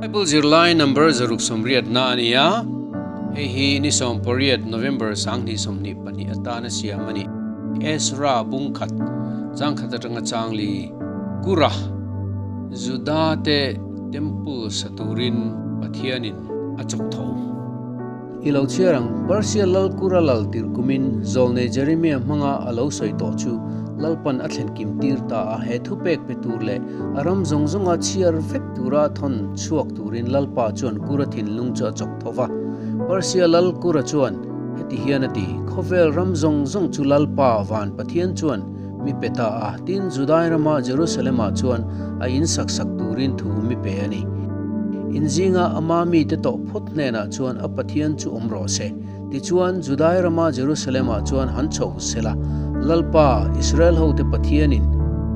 Bible zirlai number 180 na a ni a, hei hi ni 18 November 2022 atana siam a ni. Ezra bung khat chang khat atanga chang li Kura Juda te temple sa turin Pathianin a chawk tho. I lo chhiar ang, Persia lal Kura lal tirh kumin zawlnei Jeremia hmanga a lo sawi tawh chu Lalpan a thlen kim tir ta a, he thupek pe tur leh a ram zawng zawnga chhiar vek tura thawn chhuak turin Lalpa chuan Kura thinlung chu a chawk tho va. Persia lal Kura chuan heti hian a ti, Khawvel ram zawng zawng chu Lalpa van Pathian chuan mi pe ta a, tin Judai rama Jerusalem-ah chuan a in sak sak turin thu mi pe a ni. In zinga ama mite tawh phawt hnenah chuan a Pathian chu awm rawh se. Tichuan, Judai rama Jerusalem-ah chuan han chho se la, Lalpa, Israel hote Pathianin,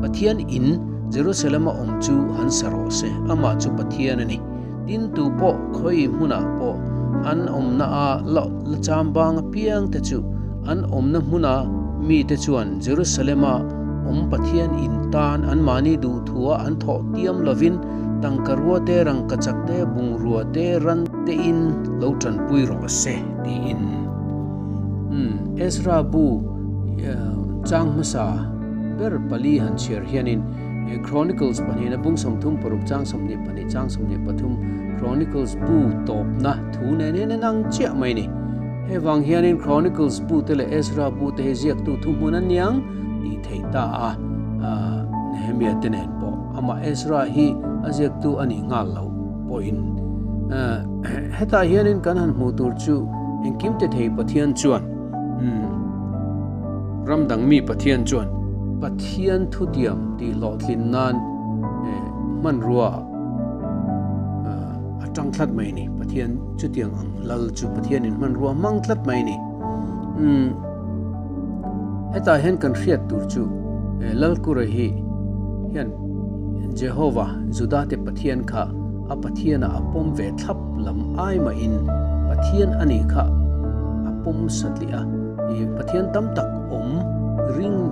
Pathian in Jerusalem-a awm chu han sa rawh se, amah chu Pathian a ni. Tin tu pawh khawi hmunah pawh an awmna a la chambang apiang te chu an awmna hmuna mite chuan Jerusalem-a awm Pathian in tan anmahni duhthua an thawh tiam lovin tangka rua te, rangkachak te, bungrua te, ran te in lo tanpui rawh se tiin. Ezra bu chang hmasa ber pali han chhiar hianin Chronicles pahnihna bung 36 chang 22 chang 23 Chronicles bu tawpna thu nen hian in ang chiah mai ni. Hei vang hianin Chronicles bu te leh Ezra bu te hi ziaktu thuhmun an niang tih theih ta a, Nehemia te nen pawh amah Ezra hi a ziaktu a nih nghal loh pawhin hetah hianin kan han hmuh tur chu engkim te thei Pathian chuan ram dang mi Pathian chuan Pathian thutiam tih hlawhtlin nan hmanrua a tang tlat mai ni. Pathian chutiang ang lal chu Pathianin hmanrua hmang tlat mai ni. Hetah hian kan hriat tur chu Lalkura hi hian Jehova, Judate Pathian kha a Pathiana a pawm ve thlap lam ai mahin Pathian a nih kha a pawm satliah a. Pathian tam tak awm ring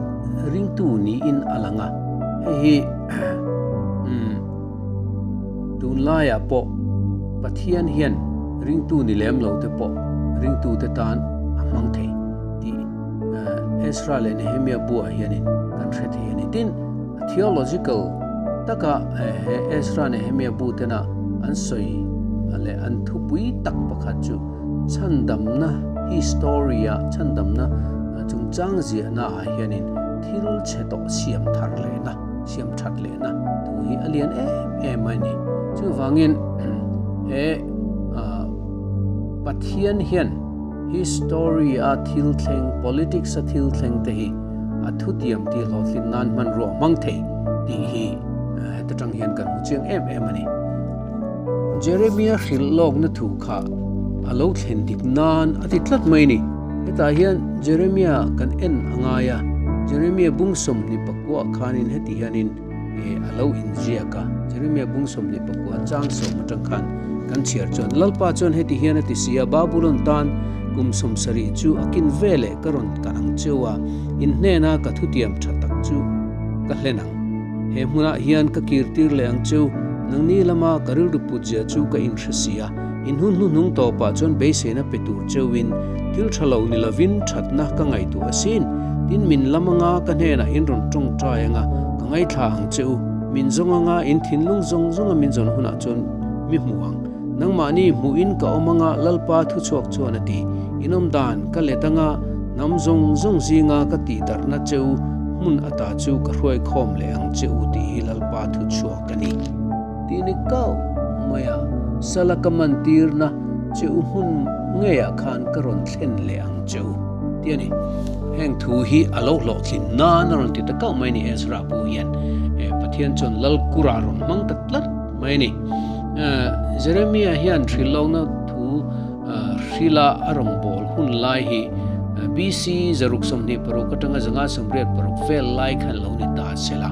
ringtu niin a lang a. Hei hi tunlaiah pawh Pathian hian ringtu ni lem lo te pawh ringtu te tan a hmang thei tih Ezra leh Nehemia buah hianin kan hre thei a ni. Tin, a theological taka he Ezra Nehemia bu tena an sawi leh an thupui tak pakhat chu chhandamna history-a chhandamna chungchang ziahnaah hianin thil chhe tawh siam thar lehna, siam that lehna thu hi a lian em em a ni. Chuvangin he Pathian hian history-a thil thleng, politics-a thil thleng te hi a thutiam tih hlawhtlin nan hmanrua hmang thei tih hi heta tang hian kan hmu chiang em em a ni. Jeremia hrilh lawkna thu kha a lo thlen dik nan a ti tlat mai ni. Hetah hian Jeremia kan en a ngai a, Jeremia bung 24 khanin heti hianin a lo inziak a. Jeremia bung 24 chang sawm atang khan kan chhiar chuan, Lalpa chuan heti hian a ti si a, Babulon tan kum 70 chu a kin ve leh ka rawn kan ang cheu a, in hnena ka thutiam tha tak chu ka hlen ang. He hmunah hian ka kirtir leh ang cheu, nangni lama ka rilru put zia chu ka inhre si a, in hun hnuhnung tawpah chuan beiseina pe tur cheuin thil tha lo ni lovin thatna ka ngaihtuah asin. Tin, min lam anga ka hnenah in rawn tawngtai anga ka ngaithla ang che u, min zawng anga in thinlung zawng zawnga min zawn hunah chuan mi hmu ang. Nangmahni hmuhin ka awm anga Lalpa thuchhuak chuan a ti. In awm dan ka let anga hnam zawng zawng zinga ka tihdarhna che u hmun ata chu ka hruai khawm leh ang che u tih hi Lalpa thuchhuak a ni. Tih ni kau mai a, sala ka man tirna che u hmun ngeiah khan ka rawn thlen leh ang che u tih a ni. Heng thu hi a lo hlawhtlin nan a rawn ti ta kau mai a ni Ezra pu hian Pathian chuan Lalkura rawn hmang ta tlat mai a ni. Jeremia hian hrilhlohna thu hrila a rawngbâwl hun lai hi BC 626 atanga 586 vel lai khan lo ni ta se la.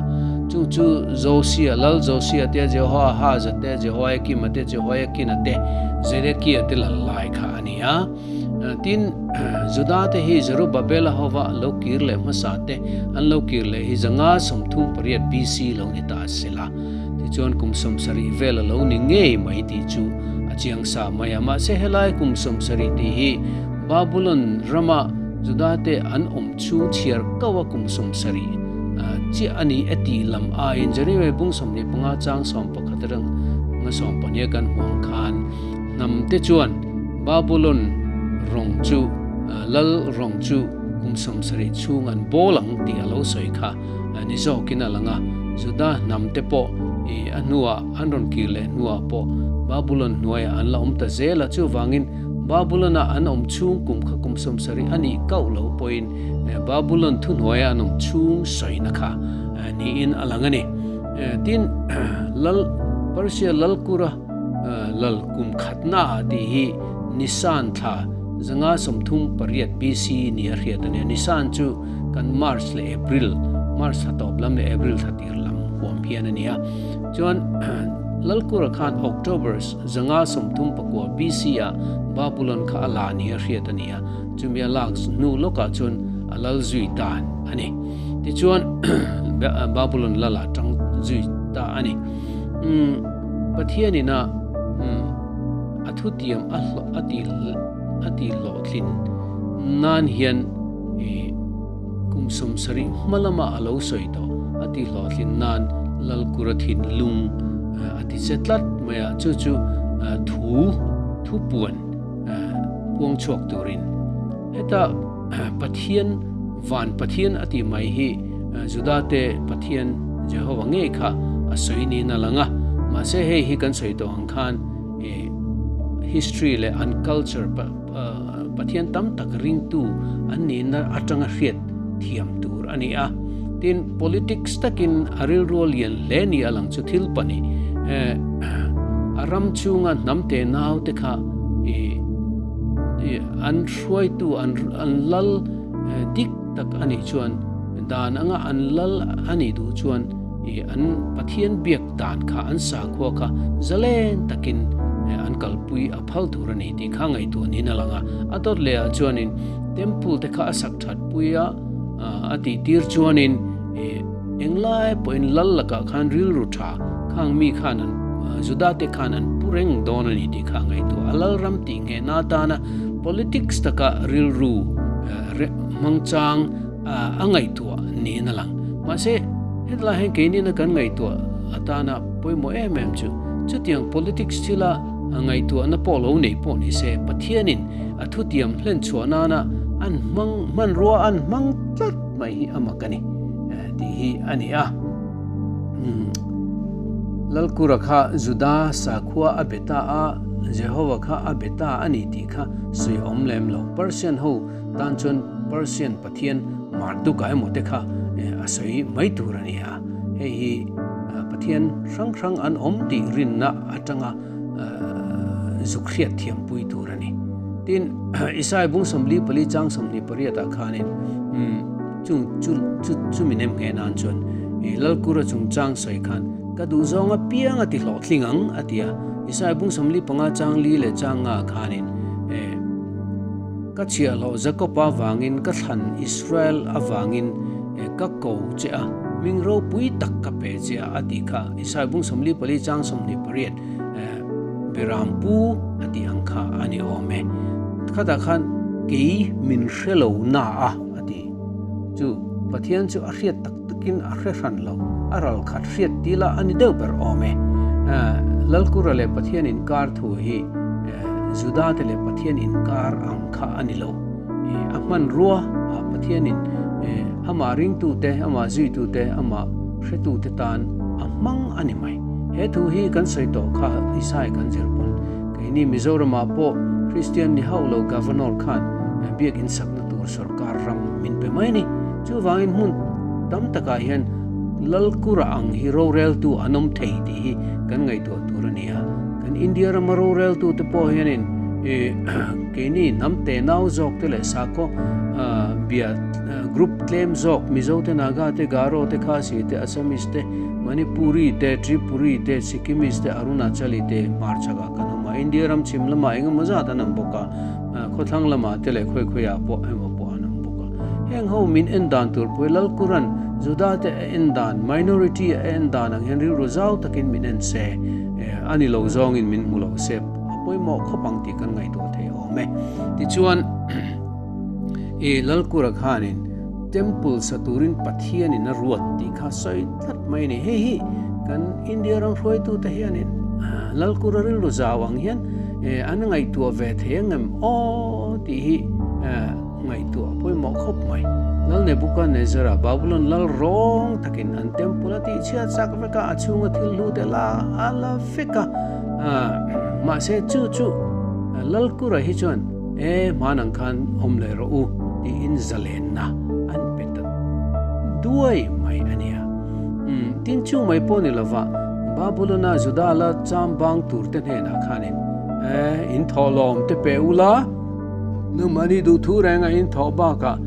Chung chu Josia, Lal Josia te, Jehoahaza te, Jehoiakima te, Jehoiakina te, Zedekia te lal lai kha a ni a. Tin, Juda te hi Zerubabela hova lo kir leh hmasa te an lo kir leh hi 538 BC lo ni ta se la. Tichuan kum 70 vel a lo ni ngei mai tih chu a chiang sa mai a. Mahse helai kum 70 tih hi Babulon rama Judate an awm chhung chhiar kau a kum 70 chiah a ni e tih lam aiin Jeremiah bung 25 chang 11 atang 12 kan hmu ang khan hnamte chuan Babulon rawng chu lal rawng chu kum 70 chhung an bawl ang tih a lo sawi kha ni zawkin a lang a. Juda hnamte pawh a hnuah an rawn kir leh hnuah pawh Babulon hnuaiah an la awm ta zel a, chuvangin Babulon-a an awm chhung kum kha kum 70 a nih kauh lo pawhin Babulon thuhnuaia an awm chhung sawina kha niin a lang a ni. Tin, Lal Persia Lalkura lal kum khatnaah tih hi Nisan thla 538 BC ni a hriat a ni a. Nisan chu kan March leh April, March thla tawp lam leh April thla tir lam huam hian a ni a. Chuan Lalkura khan October 534 BC ah Babulon kha a la ni a hriat a ni a, chumi a lak hnu lawkah chuan a lal zui ta a ni. Tichuan Babulon lal ah tang zui ta a ni. Pathianin a a thutiam a a ti a ti hlawhtlin nan hian kum 70 hma lama a lo sawi tawh a ti hlawhtlin nan Lalkura thinlung a ti che tlat mai a, chu chu thu thu puan puang chhuak turin heta Pathian van Pathian a ti mai hi Judate Pathian Jehovah ngei kha a sawi niin a lang a, mahse hei hi kan sawi tawh ang khan history leh an culture Pathian tam tak ringtu an nihna atanga hriat thiam tur a ni a. Tin, politics takin a rilru a lian hle ni a lang chu thil pahnih a ram chhunga hnam te nau te kha an hruaitu an lal dik tak a nih chuan dan anga an lal a nih duh chuan an Pathian biak dan kha an sakhua kha zalen takin an kalpui a phal tur a ni tih kha ngaihtuah niin a lang a. A dawt leh ah chuanin temple te kha a sak that pui a, a tih tir chuanin englai pawhin lal lakah khan rilru tha khang mi khan an Juda te khan an pu reng dawn a ni tih kha ngaihtuah a. Lal ram tih nghehna atana politics taka rilru hmangchang a ngaihtuah niin a lang. Mahse, hetlai hian keinina kan ngaihtuah atana pawimawh em em chu chutiang politics thila ngaihtuahna pawh lo nei pawh ni se, Pathianin a thutiam hlen chhuah nana an hmang hmanrua an hmang tlat mai hi a mak a ni tih hi a ni a. Lalkura kha Juda sakhua a be ta a, Jehova kha a be ta a ni tih kha sawi awm lem lo. Persian ho tan chuan Persian pathian Marduk-a emaw te kha a sawi mai tur a ni a. Hei hi pathian hrang hrang an awm tih rinna atanga zuk hriat thiampui tur a ni. Tin, Isai bung 44 chang 28 ah khanin chung chu chu chumi nem nghe nan chuan Lalkura chungchang sawi khan ka duh zawng apiang a ti hlawhtling ang a ti a. Isai bung 45 chang li leh chang nga khanin ka chhiahhlawh Jakob avangin ka thlan Israel avangin ka ko che a, hming ropui tak ka pe che a a tih kha Isai bung 44 chang 28 Biram pu a tih ang kha a ni awm e. Khatah khan kei min hre lo na a a ti. Chu Pathian chu a hriat tak takin a hre hran lo, a ral khat hriat tila a ni deuh ber awm e. Lalkura leh Pathian inkar thu hi Juda te leh Pathian inkar ang kha a ni lo. A hmanrua ah Pathianin amah ringtute, amah zuitute, amah hretute tan a hmang a ni mai. He thu hi kan sawi tawh kha Isai kan zir pawn. Keini Mizoramah pawh Kristian ni hauh lo Governor khan biak insakna tur sorkar ram min pe mai a ni. Chuvangin hmun tam takah hian Lalkura ang hi roreltu an awm thei tih hi kan ngaihtuah tur a ni a. Kan India rama roreltu te pawh hianin keini hnam te nau zawk te leh sakhaw bia group tlem zawk Mizo te, Naga te, Garo te, Khasi te, Assamese te, Manipuri te, Tripuri te, Sikkimese te, Arunachali te hmarchhakah kan awm a. India ram chhim lamah engemaw zat an awm bawk a, khawthlang lamah te leh khawi khawiah pawh emaw pawh an awm bawk a. Heng ho min en dan tur pawh hi Lalkuran Juda te a en dan, minority a en dan ang hian rilru zau takin min en se, a ni lo zawngin min hmu lo se a pawimawh khawp ang tih kan ngaihtuah thei awm e. Tichuan, i Lalkura khanin Temple sa turin Pathianin a ruat tih kha sawi tlat mai a ni. Hei hi kan India ram hruaitute hianin Lalkura rilru zau ang hian an ngaihtuah ve thei ang em aw tih hi ngaihtuah a pawimawh khawp mai. Lal Nebuchadnezzar-a Babulon lal rawng takin an temple a tihchhiat chak vek a, a chhunga thil hlu te la a la vek a. Mahse chu chu Lalkura hi chuan E hman ang khan awm leh rawh u tiin zalenna an pe ta duai mai a nia. Tin chu mai pawh ni lova Babulon-a Juda la cham bang tur te hnenah khanin e in thawhlawm te pe ula, Nu mahni duh thu reng a in thawh bakah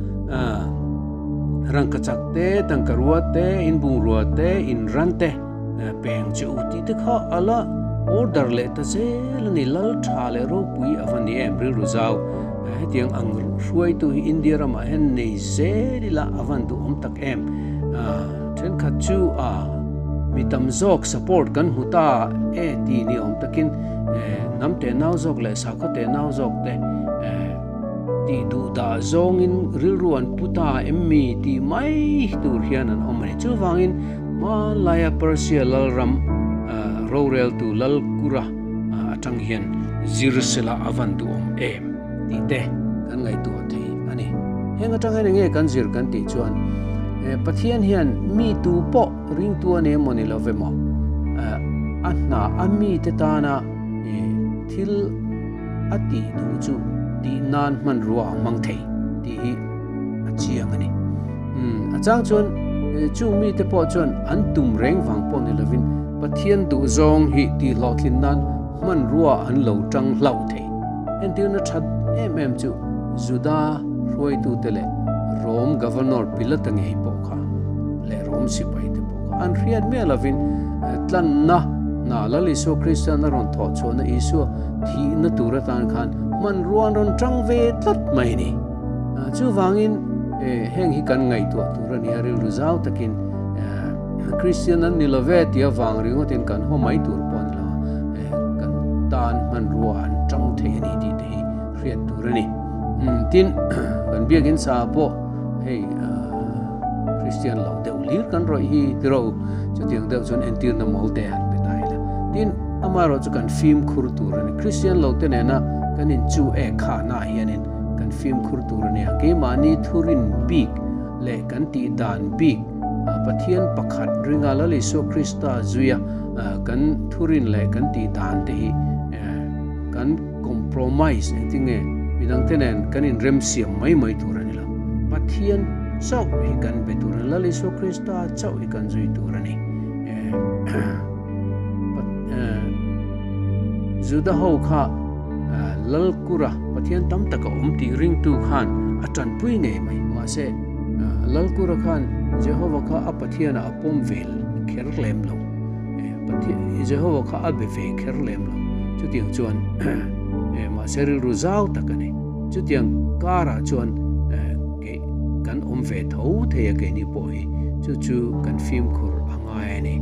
rangkachak te, tangka rua te, in bungrua te, in ran te peng che u tih te kha a la order leh ta zel a ni. Lal tha leh ropui a va ni em rilru zau. Hetiang ang hruaitu hi India ramah hian nei zel ila a van duhawm tak em. Thenkhat chu a mi tam zawk support kan hmu ta e tih ni awm takin hnam teh nau zawk leh sakhaw teh nau zawk te tih duh dah zawngin rilru an pu ta em mi tih mai tur hian an awm a ni. Chuvangin hmanlaia Persia lalram roreltu Lalkura atang hian zir sela a van duhawm em tih te kan ngaihtuah thei a ni. Heng atang hian enge kan zir kan tih chuan Pathian hian mi tu pawh ringtu a ni emaw ni lo ve maw a hna a mite tana thil a tih duh chu tih nan hmanrua a hmang thei tih hi a chiang a ni. A chang chuan chung mite pawh chuan an tum reng vang pawh ni lovin Pathian duhzawng hi tihhlawhtlin nan hmanrua an lo tang hlauh thei. Entirna that em em chu Juda hruaitute leh Rom Governor Pilata ngei pawh kha leh Rom sipaite pawh kha an hriat miah lovin tlanna hna Lal Isua Kristian a rawn thawh chhuahna Isua thihna tur atan khan hmanrua an rawn tang ve tlat mai a ni. Chuvangin heng hi kan ngaihtuah tur a ni a, rilru zau takin Kristian an ni love tih avang ringawtin kan haw mai tur pawh a ni lo a, kan tan hmanrua an tang thei a ni tih te hi hriat tur a ni. Tin, kan biakin sa pawh hei Kristian lo deuh lir kan rawih hi tiro chutiang deuh chuan entirna mawl te han pe ta ila. Tin, amaherawhchu kan fimkhur tur a ni. Kristian lo te nena kan inchu ek khahnaah hianin kan fimkhur tur a nia. Keimahni thurin bik leh kan tih dan bik Pathian pakhat ringa Lal Isua Krista zuia kan thurin leh kan tih dan te hi kan compromise engtinge midangte nen kan inremsiam mai mai tur a ni lo. Pathian chauh hi kan be tur a ni, Lal Isua Krista chauh hi kan zui tur a ni. Juda ho kha Lalkura Pathian tam taka awm tih ringtu khan a tanpui ngei mai. Mahse, Lalkura khan Jehova kha a Pathianah a pawm ve kher lem lo. Jehova kha a be ve kher lem lo. Chutiang chuan mahse rilru zau tak a ni. Chutiang karah chuan kan awm ve tho thei a keini pawh hi. Chu chu kan fimkhur a ngai a ni.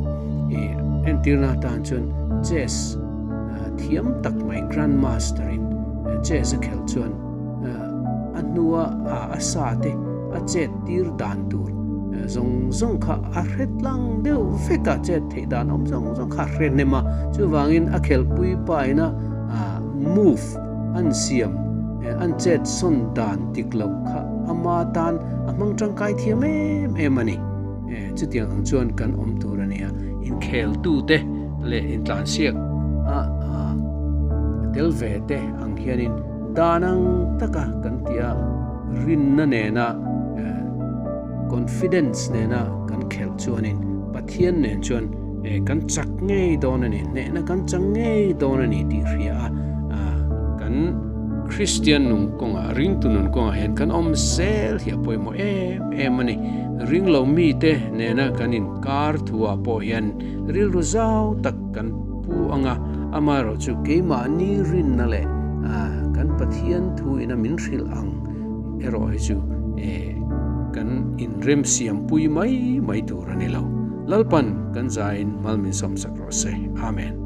Entirna atan chuan chess thiam tak mai Grandmaster in chess a khelh chuan a hnua a sa te a chet tir dan tur zawng zawng kha a hre tlang deuh vek a, chet theih dan awm zawng zawng kha a hre hnem a, chuvangin a khelhpui pa ina move an siam an chet sawn dan dik loh kha ama tan a hmang tangkai thiam em em a ni. Chutiang ang chuan kan awm tur a nia, inkheltute leh intlansiak a tel ve te ang hianin dan ang taka kan tih a, rinna nena confidence nena kan khelh chuanin Pathian nen chuan kan chak ngei dawn a ni, hnehna kan chang ngei dawn a ni tih hria a, kan Kristian nung kawngah, ringtu nun kawngah hian kan awm zel hi a pawimawh em em a ni. Ringlo mite nena kan inkar thuah pawh hian rilru zau tak kan pu ang a, amaherawhchu keimahni rinna leh kan Pathian thu ina min hrilh ang erawh hi chu. kan inremsiampui mai mai tur a ni lo. Lalpan kan zain mal min sawmsak rawh se. Amen.